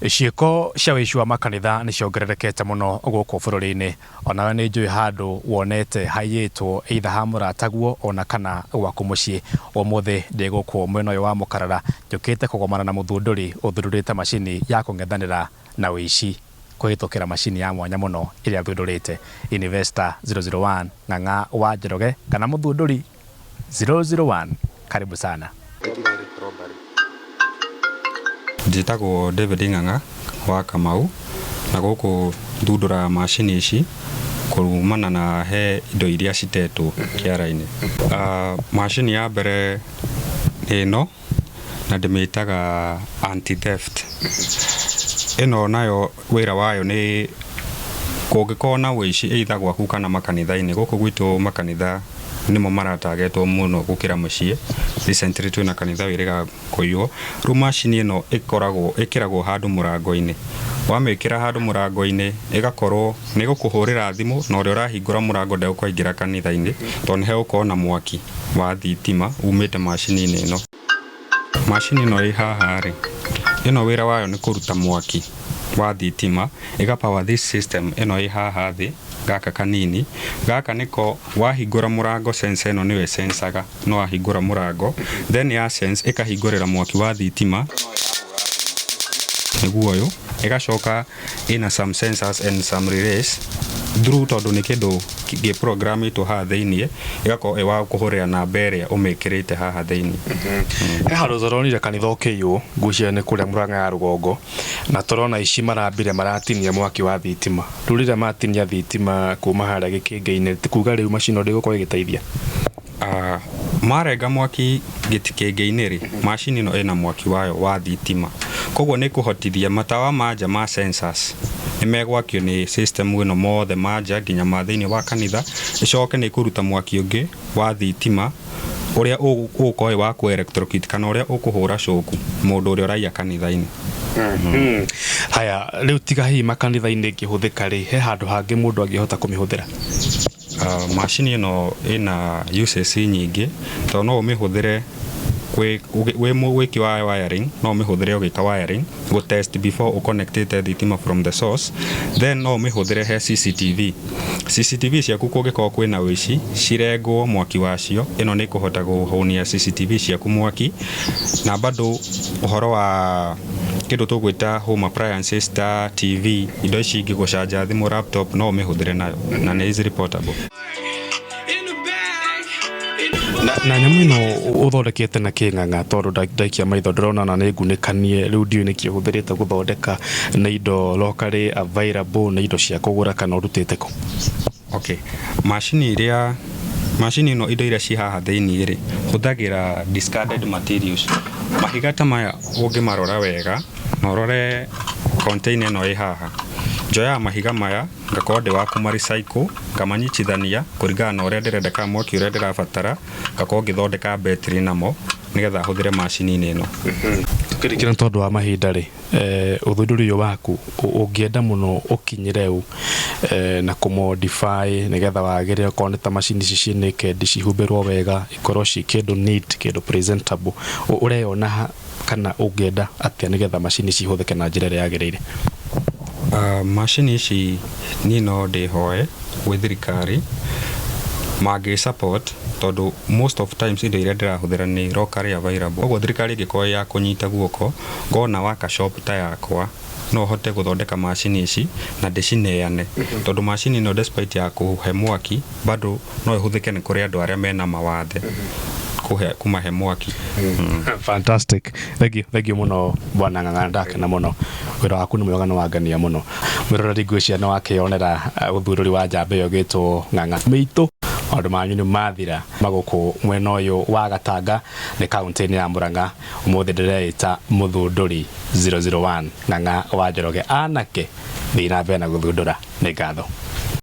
Ciĩko cia ũici wa makanitha nĩ ciongererekete mũno gũkũ bũrũri-inĩ. Onawe nĩ njũĩ handũ wonete haiyĩtwo either ha mũrataguo ona kana gwaku mũciĩ. Ũmũthĩ ndĩ gũkũ mwena ũyũ wa Mũkarara njũkĩte kũgomana na mũthundũri ũthundũrĩte macini ya kũng'ethanĩra na ũici kũhĩtũkĩra macini ya mwanya mũno ĩrĩa athundũrĩte. Investor 001 Ng'ang'a wa Njoroge kana mũthundũri 001 karibu sana. Njĩtagwo David Ng'ang'a wa Kamau na gũkũ thundũraga macini ici kumana na he indo iria citetwo kĩara-inĩ. Macini ya mbere nĩ ĩno na ndĩmĩtaga anti theft. Ĩno nayo wĩra wayo nĩ kũngĩkorwo na ũici either gwaku kana makanitha-inĩ, gũkũ gwitũ makanitha nĩmo maratargetwo mũno gũkĩra mũciĩ. Recently twĩna kanitha wĩrĩga kũiywo. Rĩu macini ĩno ĩkoragwo ĩkĩragwo handũ mũrango-inĩ, wamĩkĩra handũ mũrango-inĩ ĩgakorwo nĩ ĩgũkũhũrĩra thimũ na ũrĩa ũrahingũra mũrango ndegũkorwo aingĩra kanitha-inĩ tondũ nĩ hegũkorwo na mwaki wa thitima umĩte macini-inĩ ĩno. Macini ĩno ĩ haha rĩ, ĩno wĩra wayo nĩ kũruta mwaki wa thitima ĩga power this system ĩno ĩ haha thĩ gaka kanini, gaka nĩko wahingũra mũrango sensor ĩno nĩyo ĩsensaga no wahingũra mũrango, then ya sense ĩkahingũrĩra mwaki wa thitima nĩguo ũyũ, ĩgacoka ĩna some sensors and some relays through tondũ nĩ kĩndũ gĩ programĩtwo haha thĩiniĩ ĩgakorwo ĩ wa kũhũrĩra namba ĩrĩa ũmĩkĩrĩte haha thĩiniĩ. He handũ tũronire kanitha ũkĩiywo, ngwĩciria nĩ kũrĩa Mũrang'a ya rũgongo, na tũrona aici marambire maratinia mwaki wa thitima. Rĩu rĩrĩa matinia thitima kuma harĩa gĩkĩngĩ-inĩ, ti kuga rĩu macini ĩno ndĩgũkorwo ĩgĩteithia? Marenga mwaki gĩkĩngĩ-inĩ rĩ, macini ĩno ĩna mwaki wayo wa thitima, koguo nĩ ĩkũhotithia matawa ma nja ma sensors nĩ megwakio nĩ system ĩno mothe ma nja nginya ma thĩiniĩ wa kanitha, ĩcoke nĩ ĩkũruta mwaki ũngĩ wa thitima ũrĩa ũgũkorwo wĩ wa kũ electrocute kana ũrĩa ũkũhũra coku mũndũ ũrĩa ũraiya kanitha-inĩ. Haya, rĩu tiga hihi makanitha-inĩ ĩngĩhũthĩka rĩ, he handũ hangĩ mũndũ angĩhota kũmĩhũthĩra? Macini ĩno ĩna uses nyingĩ tondũ no ũmĩhũthĩre wĩ mwĩki wa wiring, no ũmĩhũthĩre ũgĩka wiring, gũ test before ũconnectĩte thitima from the source, then no ũmĩhũthĩre he CCTV. CCTV ciaku kũngĩkorwo kwĩna ũici, cirengwo mwaki wacio, ĩno nĩ ĩkũhota kũhũnia CCTV ciaku mwaki, na bado ũhoro wa kĩndũ tũgwĩta home appliances ta TV, indo ici ingĩ gũcanja thimũ, laptop, no ũmĩhũthĩre nayo na nĩ easily portable. Na nyamũ ĩno ũthondekete na kĩ Ng'ang'a tondũ ndaikia maitho ndĩrona ona nĩ ngunĩkanie rĩu ndiũĩ nĩkĩ ũhũthĩrĩte gũthondeka, nĩ indo locally available, nĩ indo cia kũgũra kana ũrutĩte kũ? Okay, macini iria macini ĩno indo iria ciĩ haha thĩiniĩ rĩ, hũthagĩra discarded materials. Mahiga ta maya ũngĩmarora wega na ũrore container ĩno ĩ haha, njoyaga mahiga maya ngakorwo ndĩ wa kũma recycle, ngamanyitithania kũringana na ũrĩa ndĩrenda kana mwaki ũrĩa ndĩrabatara, ngakorwo ngĩthondeka battery namo nĩgetha hũthĩre macini-inĩ ĩno. Tũkĩrĩkia nĩ tondũ wa mahinda rĩ, ũthundũri ũyũ waku ũngĩenda mũno ũkinyĩre ũ na kũ modify nĩgetha wagĩre okorwo nĩ ta macini ici ciĩ naked cihumbĩrwo wega ikorwo ciĩ kĩndũ neat kĩndũ presentable, ũreyona ha kana ũngĩenda atĩa nĩgetha macini ici ihũthĩke na njĩra ĩrĩa yagĩrĩire? Macini ici niĩ no ndĩhoe gwĩ thirikari mangĩ support tondũ most of times indo iria ndĩrahũthĩra nĩ locally available, koguo thirikari ĩngĩkorwo ĩ ya kũnyita guoko ngona workshop ta yakwa no hote gũthondeka macini ici na ndĩcineane tondũ macini ĩno despite ya kũhe mwaki bado no ĩhũthĩke nĩ kũrĩ andũ arĩa mena mawathe kũhe kũmahe mwaki. Fantastic. Thank you, thank you mũno bwana Ng'ang'a, ndakena mũno. Wĩra waku nĩ mwega nĩ wangenia mũno. Mwĩroreri ngwĩciria nĩ wakĩonera ũthundũri wa njamba ĩyo ĩgĩtwo Ng'ang'a. Mĩitũ maũndũ manyu nĩ mathira magũkũ mwena ũyũ wa Gatanga nĩ kaũntĩ-inĩ ya Murang'a. Ũmũthĩ ndĩreĩta mũthundũri 001 Ng'ang'a wa Njoroge. Anake thiĩ na mbere na gũthundũra. Nĩ ngatho.